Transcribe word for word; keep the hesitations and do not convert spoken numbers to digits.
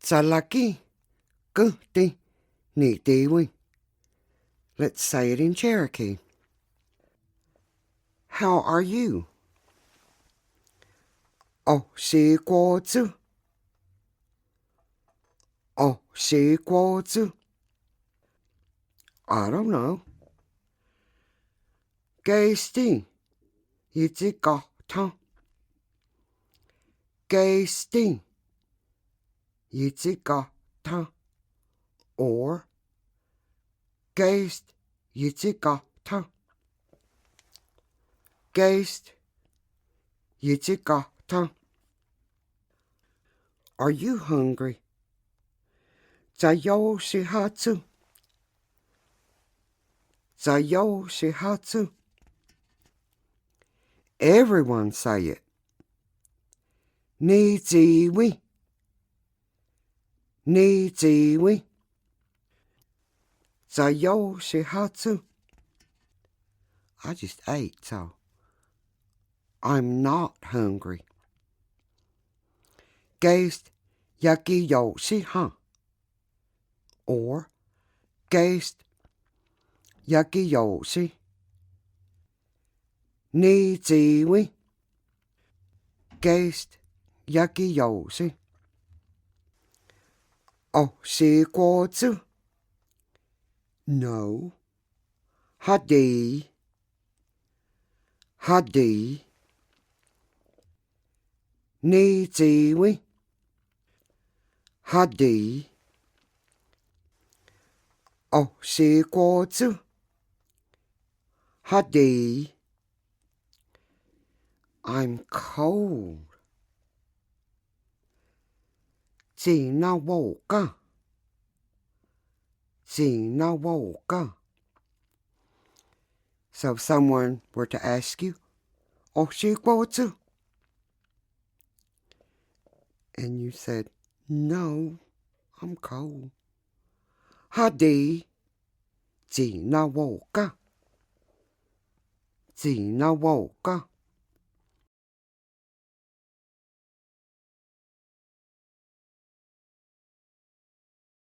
Tsalaki, künhti, nitiwi. Let's say it in Cherokee. How are you? Oh sikwotsü. Oh sikwotsü. I don't know. Keisti, yitsikohthan. Keisti, yitsikohthan. Or, keist, yitsikohthan. Keist, yitsikohthan. Are you hungry? Tsayoushihatsü. Tsayoushihatsü. Everyone say it. Nitiwi. Nitiwi. Tsayoushihatsü. I just ate, so I'm not hungry. Keist, yakiyoushihan. Or, keist, yakiyoushi. Nitiwi. Keist, yakiyoushi. Oh sikwotsü. No. Hadi. Hadi. Nitiwi. Hadi. Oh sikwotsü. Hadi. I'm cold. Tsinawouka. Tsinawouka. So if someone were to ask you, "Oh sikwotsü?" And you said, "No, I'm cold." Hadi, tsinawouka. Tsinawouka.